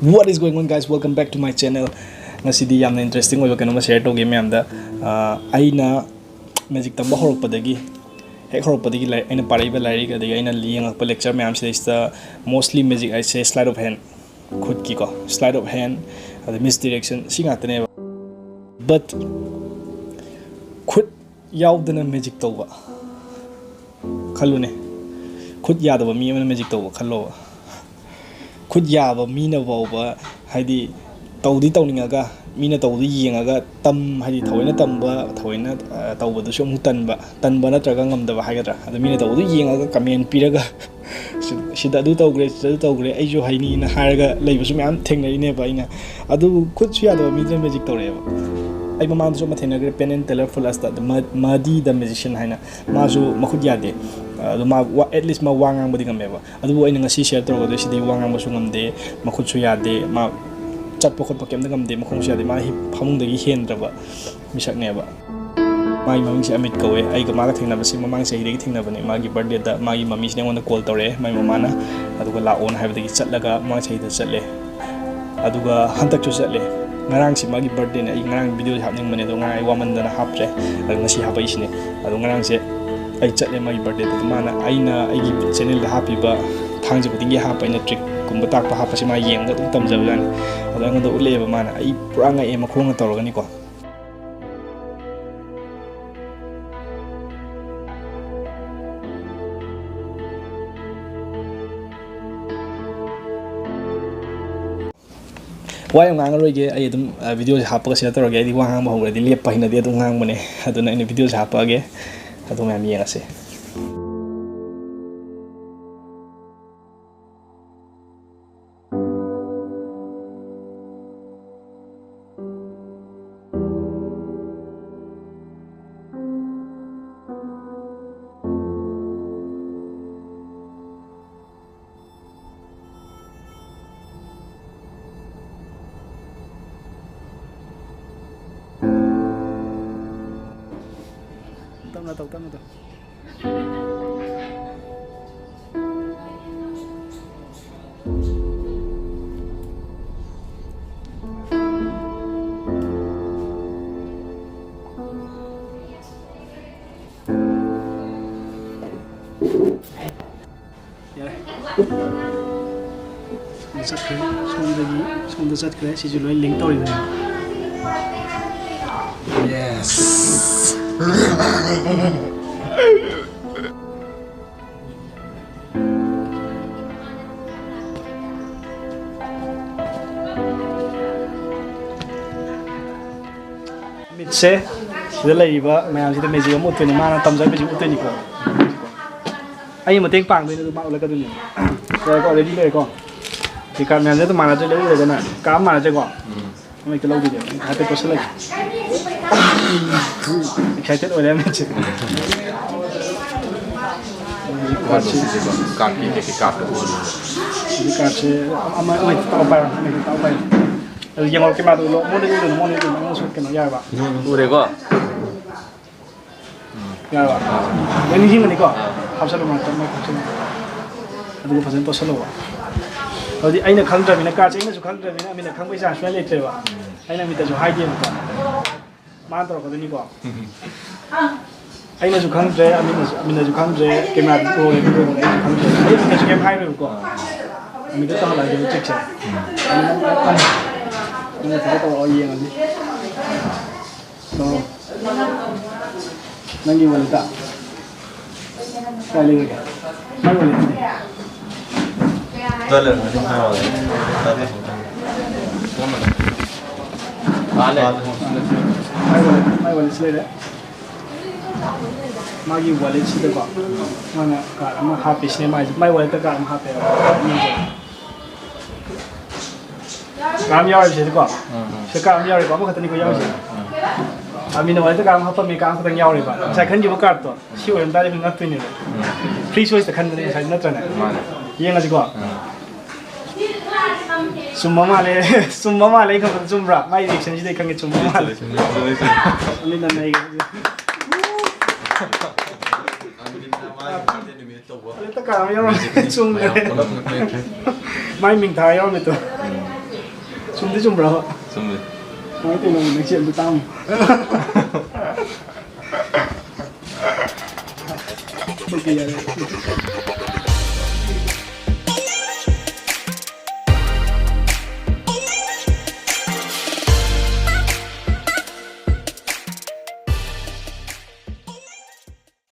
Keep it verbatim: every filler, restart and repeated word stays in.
What is going on, guys? Welcome back to my channel. ꯉꯁꯤꯗꯤ ꯌꯥꯝꯅ interesting ꯑꯣꯏꯕ ꯀꯩꯅꯣꯝꯃ share ꯇꯧꯒꯦ ꯃꯌꯥꯝꯗ꯫ ꯑꯥ, ꯑꯩꯅ magic ꯇꯝꯕ ꯍꯧꯔꯛꯄꯗꯒꯤ, ꯍꯦꯛ ꯍꯧꯔꯛꯄꯗꯒꯤ ꯂꯥꯏ-, ꯑꯩꯅ ꯄꯥꯔꯛꯏꯕ ꯂꯥꯏꯔꯤꯛ, ꯑꯗꯒꯤ ꯑꯩꯅ ꯌꯦꯡꯉꯛꯄ lecture ꯃꯌꯥꯝꯁꯤꯗꯩꯁꯤꯗ mostly magic ꯍꯥꯏꯁꯦ sleight of hand, ꯈꯨꯠꯀꯤꯀꯣ, sleight of hand, ꯑꯗꯩ misdirection, ꯁꯤ ꯉꯥꯛꯇꯅꯦꯕ꯫ But ꯈꯨꯠ ꯌꯥꯎꯗꯅ magic ꯇꯧꯕ ꯈꯜꯂꯨꯅꯦ꯫ ꯈꯨꯠ ꯌꯥꯗꯕ ꯃꯤ ꯑꯃꯅ magic ꯇꯧꯕ ꯈꯜꯂꯣꯕ꯫ ꯈꯨꯠ ꯌꯥꯕ ꯃꯤꯅ ꯐꯥꯎꯕ, ꯍꯥꯏꯗꯤ, ꯇꯧꯗꯤ ꯇꯧꯅꯤꯡꯉꯒ, ꯃꯤꯅ ꯇꯧꯕꯗꯨ ꯌꯦꯡꯉꯒ ꯇꯝ-, ꯍꯥꯏꯗꯤ, ꯊꯑꯣꯏꯅ ꯇꯝꯕ, ꯊꯑꯣꯏꯅ, ꯑ, ꯇꯧꯕꯗꯨꯁꯨ ꯑꯃꯨꯛ ꯇꯟꯕ, ꯇꯟꯕ ꯅꯠꯇ꯭ꯔꯒ ꯉꯝꯗꯕ ꯍꯥꯏꯒꯗ꯭ꯔꯥ? ꯑꯗꯨ ꯃꯤꯅ ꯇꯧꯕꯗꯨ ꯌꯦꯡꯉꯒ comment ꯄꯤꯔꯒ, "ꯁꯤ-, ꯁꯤꯗ ꯑꯗꯨ ꯇꯧꯈ꯭ꯔꯦ, ꯁꯤꯗ ꯑꯗꯨ ꯇꯧꯈ꯭ꯔꯦ, ꯑꯩꯁꯨ ꯍꯩꯅꯤꯅ" ꯍꯥꯏꯔꯒ ꯂꯩꯕꯁꯨ ꯃꯌꯥꯝ ꯊꯦꯡꯅꯔꯤꯅꯦꯕ ꯑꯩꯅ꯫ ꯑꯗꯨ ꯈꯨꯠꯁꯨ ꯌꯥꯗꯕ ꯃꯤꯗꯨꯅ magic ꯇꯧꯔꯛꯑꯦꯕ꯫ ꯑꯩ ꯃꯃꯥꯡꯗꯁꯨ ꯑꯃ ꯊꯦꯡꯅꯈ꯭ꯔꯦ, Penn and Teller Full ꯑꯁꯇ, The Mud-, Muddy the Magician ꯍꯥꯏꯅ꯫ ꯃꯥꯁꯨ ꯃꯈꯨꯠ ꯌꯥꯗꯦ, ꯑꯗꯣ ꯃꯥ ꯋꯥ-, at least ꯃꯥ ꯋꯥ ꯉꯥꯡꯕꯗꯤ ꯉꯝꯃꯦꯕ꯫ ꯑꯗꯨꯕꯨ ꯑꯩꯅ ꯉꯁꯤ share ꯇꯧꯔꯛꯀꯗꯣꯏꯁꯤꯗꯤ ꯋꯥ ꯉꯥꯡꯕꯁꯨ ꯉꯝꯗꯦ, ꯃꯈꯨꯠꯁꯨ ꯌꯥꯗꯦ, ꯃꯥ ꯆꯠꯄ ꯈꯣꯠꯄ ꯀꯩꯝꯇ ꯉꯝꯗꯦ, ꯃꯈꯣꯡꯁꯨ ꯌꯥꯗꯦ, ꯃꯥ ꯍꯤꯞ-, ꯐꯃꯨꯡꯗꯒꯤ ꯍꯦꯟꯗ꯭ꯔꯕ ꯃꯤꯁꯛꯅꯦꯕ꯫ ꯃꯥꯒꯤ ꯃꯃꯤꯡꯁꯦ ꯑꯃꯤꯠ ꯀꯧꯋꯦ꯫ ꯑꯩꯒ ꯃꯥꯒ ꯊꯦꯡꯅꯕꯁꯤ ꯃꯃꯥꯡ ꯆꯍꯤꯗꯒꯤ ꯊꯦꯡꯅꯕꯅꯦ꯫ ꯃꯥꯒꯤ birthdayꯗ ꯃꯥꯒꯤ ꯃꯃꯤꯁꯤꯅ ꯑꯩꯉꯣꯟꯗ call ꯇꯧꯔꯛꯑꯦ, ꯃꯥꯒꯤ ꯃꯃꯥꯅ, ꯑꯗꯨꯒ ꯂꯥꯛꯑꯣꯅ ꯍꯥꯏꯕꯗꯒꯤ ꯆꯠꯂꯒ ꯃꯃꯥꯡ ꯆꯍꯤꯗ ꯆꯠꯂꯦ꯫ ꯑꯗꯨꯒ ꯍꯟꯗꯛꯁꯨ ꯆꯠꯂꯦ꯫ ꯉꯔꯥꯡꯁꯤ ꯃꯥꯒꯤ birthdayꯅꯦ꯫ ꯑꯩ ꯉꯔꯥꯡ videoꯁꯦ ꯍꯥꯞꯅꯤꯡꯕꯅꯦ, ꯑꯗꯣ ꯉꯔꯥꯡ ꯑꯩ ꯋꯥꯃꯟꯗꯅ ꯍꯥꯞꯇ꯭ꯔꯦ꯫ ꯑꯗꯣ ꯉꯁꯤ ꯍꯥꯄꯛꯏꯁꯤꯅꯦ꯫ ꯑꯗꯣ ꯉꯔꯥꯡꯁꯦ ꯑꯩ ꯆꯠꯂꯦ ꯃꯥꯒꯤ birthdayꯗꯨꯗ꯫ ꯃꯥꯅ ꯑꯩꯅ ꯑꯩꯒꯤ channelꯗ ꯍꯥꯞꯄꯤꯕ ꯊꯥꯡꯖ ꯈꯨꯗꯤꯡꯒꯤ ꯍꯥꯞꯄ ꯑꯩꯅ trickꯀꯨꯝꯕ ꯇꯥꯛꯄ ꯍꯥꯞꯄꯁꯦ ꯃꯥ ꯌꯦꯡꯉꯒ ꯑꯗꯨꯝ ꯇꯝꯖꯕꯖꯥꯠꯅꯤ꯫ ꯑꯗꯣ ꯑꯩꯉꯣꯟꯗ ꯎꯠꯂꯛꯑꯦꯕ ꯃꯥꯅ꯫ ꯑꯩ ꯄꯨꯔꯥ ꯉꯛꯑꯦ ꯃꯈꯣꯡꯅ ꯇꯧꯔꯒꯅꯤꯀꯣ꯫ ꯋꯥ ꯌꯥꯝ ꯉꯥꯡꯉꯔꯣꯏꯒꯦ, ꯑꯩ ꯑꯗꯨꯝ, ꯑ, videoꯁꯦ ꯍꯥꯞꯄꯒ share ꯇꯧꯔꯒꯦ꯫ ꯑꯩꯗꯤ ꯋꯥ ꯉꯥꯡꯕ ꯍꯧꯈ꯭ꯔꯗꯤ ꯂꯦꯞꯄ ꯍꯩꯅꯗꯦ, ꯑꯗꯨꯝ ꯉꯥꯡꯕꯅꯦ꯫ ꯑꯗꯨꯅ ꯑꯩꯅ videoꯁꯦ ꯍꯥꯞꯄꯛꯑꯒꯦ, ꯑꯗꯨ ꯃꯌꯥꯝ ꯌꯦꯡꯉꯁꯦ꯫ ꯇꯞꯅ ꯇꯧ, ꯇꯞꯅ ꯇꯧ꯫ ꯆꯠꯈ꯭ꯔꯦ꯫ ꯁꯣꯝꯗꯒꯤ ꯁꯣꯝꯗ ꯆꯠꯈ꯭ꯔꯦ꯫ ꯁꯤꯁꯨ ꯂꯣꯏ ꯂꯤꯡ ꯇꯧꯔꯤꯕꯅꯦ꯫ ꯌꯦꯁ꯫ ꯃꯤꯠꯁꯦ ꯁꯤꯗ ꯂꯩꯔꯤꯕ ꯃꯌꯥꯝꯁꯤꯗ ꯃꯦꯖꯤꯛ ꯑꯃ ꯎꯠꯇꯣꯏꯅꯤ꯫ ꯃꯥꯅ ꯇꯝꯖꯕ ꯃꯦꯖꯤꯛ ꯎꯠꯇꯣꯏꯅꯤꯀꯣ꯫ ꯑꯩ ꯃꯇꯦꯡ ꯄꯥꯡꯗꯣꯏꯅꯦ, ꯑꯗꯨ ꯃꯥ ꯎꯠꯂꯛꯀꯗꯣꯏꯅꯦ꯫ ꯂꯣꯏꯔꯦꯀꯣ? ꯔꯦꯗꯤ ꯂꯩꯔꯦꯀꯣ? ꯁꯤ ꯀꯥꯔꯠ ꯃꯌꯥꯝꯁꯦ ꯑꯗꯨꯝ ꯃꯥꯟꯅꯗ꯭ꯔꯦ, ꯂꯣꯏ ꯎꯔꯦꯗꯅ꯫ ꯀꯥꯔꯠ ꯑꯃ ꯃꯥꯟꯅꯗ꯭ꯔꯦꯀꯣ? ꯑꯃ ꯍꯦꯛꯇ ꯂꯧꯈꯤꯒꯦ꯫ ꯍꯥꯏꯐꯦꯠ ꯀꯣꯠꯁꯤꯜꯂꯒꯦ꯫ ꯑꯦꯛꯁꯥꯏꯇꯦꯠ ꯑꯣꯏꯔꯦ ꯃꯤꯠꯁꯦ꯫ ꯀꯥꯔꯠꯁꯦ, ꯀꯥꯔꯠꯀꯤ ꯀꯩꯀꯩ ꯀꯥꯔꯠꯇ ꯑꯣꯏꯔꯣ? ꯁꯤꯒꯤ ꯀꯥꯔꯠꯁꯦ ꯑꯃ, ꯑꯃ ꯍꯦꯛꯇ ꯇꯥꯛꯑꯣ ꯄꯥꯏꯔꯣ, ꯑꯃ ꯍꯦꯛꯇ ꯇꯥꯛꯑꯣ ꯄꯥꯏꯔꯣ꯫ ꯑꯗꯨ ꯌꯦꯡꯉꯣ, ꯀꯦꯃꯦꯔꯥꯗꯣ ꯎꯠꯂꯣ, ꯃꯉꯣꯟꯗ ꯎꯠꯂꯨꯅꯨ, ꯃꯉꯣꯟꯗ ꯎꯠꯂꯨꯅꯨ, ꯃꯉꯣꯟꯗ ꯁꯨꯠ ꯀꯩꯅꯣ ꯌꯥꯔꯕ? ꯎꯔꯦꯀꯣ? ꯌꯥꯔꯕ? ꯂꯣꯏ ꯅꯤꯡꯁꯤꯡꯒꯅꯤꯀꯣ? ꯍꯥꯞꯆꯜꯂꯣ, ꯃꯔꯛꯇ ꯃꯔꯛꯇ ꯍꯥꯞꯆꯜꯂꯣ꯫ ꯑꯗꯨꯒ ꯐꯖꯅ ꯇꯣꯠꯁꯜꯂꯣꯕ꯫ ꯍꯧꯖꯤꯛ ꯑꯩꯅ ꯈꯪꯗ꯭ꯔꯕꯅꯤꯅ, ꯀꯥꯔꯠꯁꯦ ꯑꯩꯅꯁꯨ ꯈꯪꯗ꯭ꯔꯕꯅꯤꯅ, ꯑꯃꯤꯅ ꯈꯪꯕꯒꯤ ꯆꯥꯟꯁ ꯁꯨꯡꯂꯩ ꯂꯩꯇ꯭ꯔꯦꯕ꯫ ꯑꯩꯅ ꯑꯃꯤꯇꯁꯨ ꯍꯥꯏꯗꯦꯕꯀꯣ꯫ ꯃꯥꯅ ꯇꯧꯔꯛꯀꯗꯣꯏꯅꯤꯀꯣ꯫ ꯑꯩꯅꯁꯨ ꯈꯪꯗ꯭ꯔꯦ, ꯑꯃꯤꯅꯁꯨ, ꯑꯃꯤꯅꯁꯨ ꯈꯪꯗ꯭ꯔꯦ, ꯀꯦꯃꯦꯔꯥꯗꯨ ꯎꯍꯧꯔꯦ, ꯑꯗꯨ ꯎꯍꯧꯔꯦ, ꯑꯩꯁꯨ ꯈꯪꯗ꯭ꯔꯦ꯫ ꯑꯩ ꯑꯃꯤꯇꯁꯨ ꯀꯩꯝ ꯍꯥꯏꯔꯣꯏꯕꯀꯣ꯫ ꯑꯃꯤꯇ ꯇꯧꯍꯜꯂꯛꯑꯒꯦ ꯍꯧꯖꯤꯛꯁꯦ꯫ ꯅꯪꯅ ꯐꯖꯅ ꯇꯧꯔꯛꯑꯣ, ꯌꯦꯡꯉꯁꯤ꯫ ꯇꯧꯔꯣ꯫ ꯅꯪꯒꯤ ꯋꯥꯂꯦꯠꯇ ꯀꯌꯥ ꯂꯩꯔꯒꯦ? ꯅꯪ ꯋꯥꯂꯦꯠꯇꯗꯤ? ꯗꯣꯂꯔ ꯃꯅꯤꯡ ꯍꯥꯏꯔꯛꯑꯣ꯫ ꯇꯥꯗꯦ꯫ ꯃꯥꯜꯂꯦ꯫ ꯃꯥꯏ ꯋꯥꯂꯦꯠ, ꯃꯥꯏ ꯋꯥꯂꯦꯠꯁꯤ ꯂꯩꯔꯦ꯫ ꯃꯥꯒꯤ ꯋꯥꯂꯦꯠꯁꯤꯗꯀꯣ, ꯃꯥꯅ ꯀꯥꯔꯠ ꯑꯃ ꯍꯥꯞꯄꯤꯁꯤꯅꯦ, ꯃꯥꯏꯁꯦ, ꯃꯥꯏ ꯋꯥꯂꯦꯠꯇ ꯀꯥꯔꯠ ꯑꯃ ꯍꯥꯞꯄꯦꯕ꯫ ꯀꯥꯔꯠ ꯑꯃ ꯌꯥꯎꯔꯤꯁꯦꯀꯣ꯫ ꯎꯝ, ꯎꯝ꯫ ꯁꯤ ꯀꯥꯔꯠ ꯑꯃ ꯌꯥꯎꯔꯤꯀꯣ, ꯑꯃꯈꯛꯇꯅꯤꯀꯣ ꯌꯥꯎꯔꯤꯁꯦ꯫ ꯎꯝ, ꯎꯝ꯫ ꯑꯃꯤꯅ ꯋꯥꯂꯦꯠꯇ ꯀꯥꯔꯠ ꯑꯃ ꯍꯥꯞꯄꯝꯃꯦ, ꯀꯥꯔꯠ ꯑꯃꯈꯛꯇꯪ ꯌꯥꯎꯔꯤꯕ꯫ ꯉꯁꯥꯏ ꯈꯟꯈꯤꯕ ꯀꯥꯔꯠꯇꯣ ꯁꯤ ꯑꯣꯏꯔꯝ ꯇꯥꯔꯗꯤ ꯑꯩꯈꯣꯏ ꯉꯛꯇꯣꯏꯅꯦꯕ꯫ ꯎꯝ꯫ ꯐ꯭ꯔꯤ ꯆꯣꯏꯁꯇ ꯈꯟꯕꯅꯦ ꯉꯁꯥꯏ, ꯅꯠꯇ꯭ꯔꯅꯦ? ꯃꯥꯅꯦ꯫ ꯌꯦꯡꯉꯁꯤꯀꯣ꯫ ꯎꯝ꯫ ꯆꯨꯝꯕ ꯃꯥꯜꯂꯦ꯫ ꯆꯨꯝꯕ ꯃꯥꯜꯂꯦ, ꯑꯩ ꯈꯟꯕꯗ ꯆꯨꯝꯕ꯭ꯔꯥ? ꯃꯥꯏ ꯔꯤꯑꯦꯛꯁꯟꯁꯤꯗ ꯑꯩ ꯈꯪꯉꯦ ꯆꯨꯝꯕ ꯃꯥꯜꯂꯦ꯫ ꯆꯨꯝꯃꯦ, ꯆꯨꯝꯃꯦ, ꯆꯨꯝꯃꯦ꯫ ꯑꯃꯤꯅ ꯅꯩꯒ꯭ꯔꯦ꯫ ꯇꯧꯕ꯫ ꯍꯦꯛꯇ ꯀꯥ ꯑꯃ ꯌꯥꯎꯔꯝꯃꯦ꯫ ꯆꯨꯝꯈ꯭ꯔꯦ꯫ ꯃꯌꯥꯝ ꯄꯨꯂꯞ ꯅꯣꯛꯅꯈ꯭ꯔꯦ꯫ ꯃꯥꯏ ꯃꯤꯡ ꯊꯥ ꯌꯥꯎꯔꯝꯃꯦ ꯇꯣ꯫ ꯎꯝ꯫ ꯆꯨꯝꯗꯤ ꯆꯨꯝꯕ꯭ꯔꯕ? ꯆꯨꯝꯃꯦ꯫ ꯀꯃꯥꯏꯅ ꯇꯧꯔꯤꯅꯣ? ꯅꯪꯁꯤ ꯑꯝꯇ ꯇꯥꯡꯉꯨ꯫ ꯑꯣꯀꯦ, ꯌꯥꯔꯦ꯫